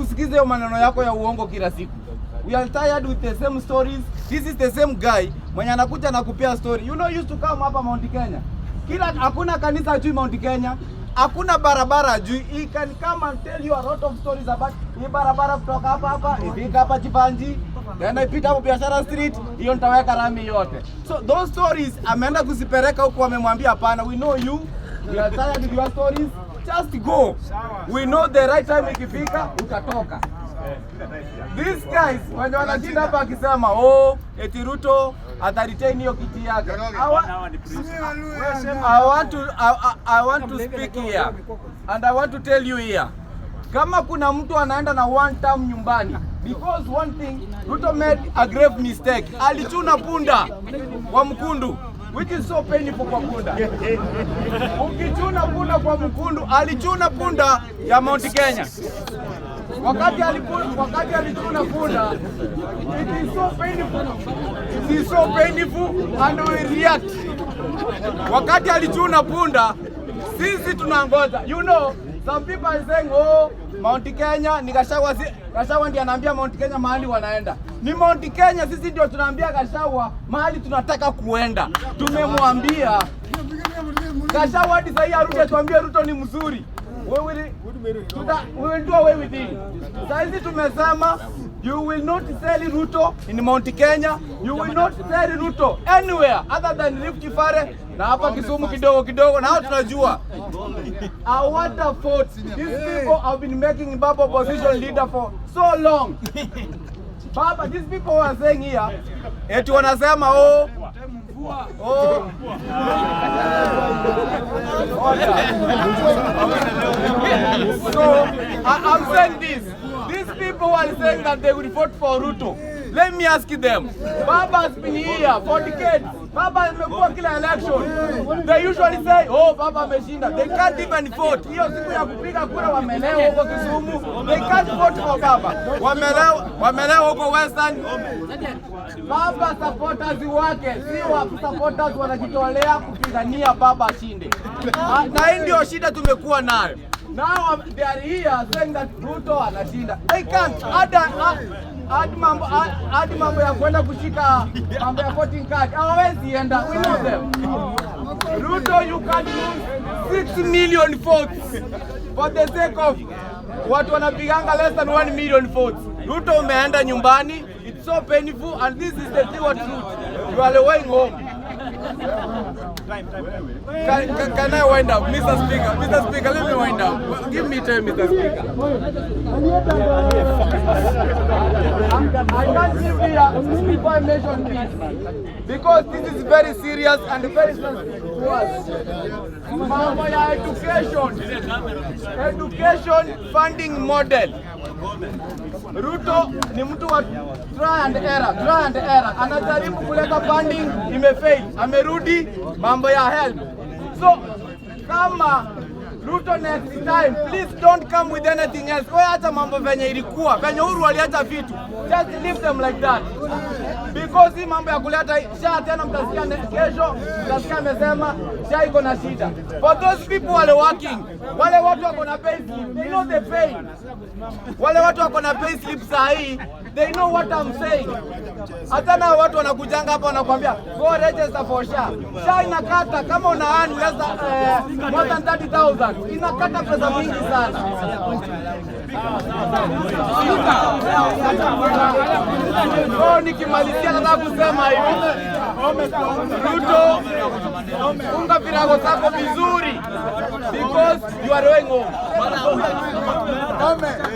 Kusikiza hiyo maneno yako ya uongo kila siku. We are tired with the same stories. This is the same guy mwenye anakuja na kupea story. Used to come hapa Mount Kenya. Kila hakuna kanisa ajui Mount Kenya. Hakuna barabara ajui. He can come and tell you a lot of stories about hii barabara kutoka hapa hapa ifika hapa Jeevanjee, tena ipita hapo Biashara Street, hiyo nitaweka rami yote. So those stories ameenda kuzipeleka huku, amemwambia hapana, we know you. We are tired with your stories. Just go. We know the right time ikifika utatoka. These guys wenye wanashinda hapa akisema, "Oh, eti Ruto ataretain hiyo kiti yake." I want to speak here and I want to tell you here. Kama kuna mtu anaenda na one term nyumbani, because one thing, Ruto made a grave mistake. Alichuna punda kwa mkundu, which is so painful kwa punda. Ukichuna punda kwa mkundu, alichuna punda ya Mount Kenya. Wakati alichuna punda, it is so painful. It is so painful and we react. Wakati alichuna punda, sisi tunangoja. Some people are saying, "Oh, Mount Kenya ni Gachagua." Si, Gachagua ndiye anaambia Mount Kenya mahali wanaenda. Ni Mount Kenya, sisi ndio tunaambia Gachagua mahali tunataka kuenda. Tumemwambia Gachagua hadi sahii arudi atuambie Ruto ni mzuri. We will do away with him. Sasa tumesema you will not sell Ruto in Mount Kenya. You will not sell Ruto anywhere other than Rift Valley na hapa Kisumu kidogo kidogo, na hao tunajua. I want a vote. These people have been making Baba opposition leader for so long. Baba, these people are saying here, eti wanasema, oh, order. So I'm saying this. These people are saying that they will vote for Ruto. Let me ask them. Baba has been here for decades. Baba amekuwa kila election. They usually say, "Oh, Baba ameshinda." They can't even vote. Hiyo siku ya kupiga kura wamelewa huko Kisumu. They can't vote for Baba. Wamelewa, wamelewa huko Western. Baba supporters wake si wa supporters wanajitolea kupigania Baba ashinde. Ah, na hii ndio shida tumekuwa nayo. Now they are here saying that Ruto anashinda. They can't. Add mambo ya kwenda kushika mambo ya voting card. Hawawezi enda. We know them. Ruto, you can lose 6 million votes for the sake of watu wanapiganga less than 1 million votes. Ruto, umeenda nyumbani. It's so painful and this is the pure truth. You are going home. Can I wind up? Mr. Speaker, Mr. Speaker, let me wind up. Give me time, Mr. Speaker. I can't leave here before I mention this, because this is very serious and very sensitive to us. Mambo ya education funding model. Ruto ni mtu wa try and error, try and error. Anajaribu kuleta funding, imefail. Amerudi mambo ya HELB. So kama Ruto, next time, please don't come with anything else. Wewe acha mambo venye ilikuwa, venye Uhuru aliacha vitu. Just leave them like that. Because hii mambo ya kuleta SHA tena mtasikia kesho, mtasikia amesema SHA iko na shida. For those people wale working, wale watu wako na pay slip, they know the pain. Wale watu wako na pay slip saa hii, they know what I'm saying. Hata na watu wanakujanga hapa wanakuambia, "Go register for SHA." SHA inakata kama una earn less than, more than 30,000, inakata pesa mingi sana. So nikimalizia nataka kusema hivi. Ruto, funga virago zako vizuri because you are going home.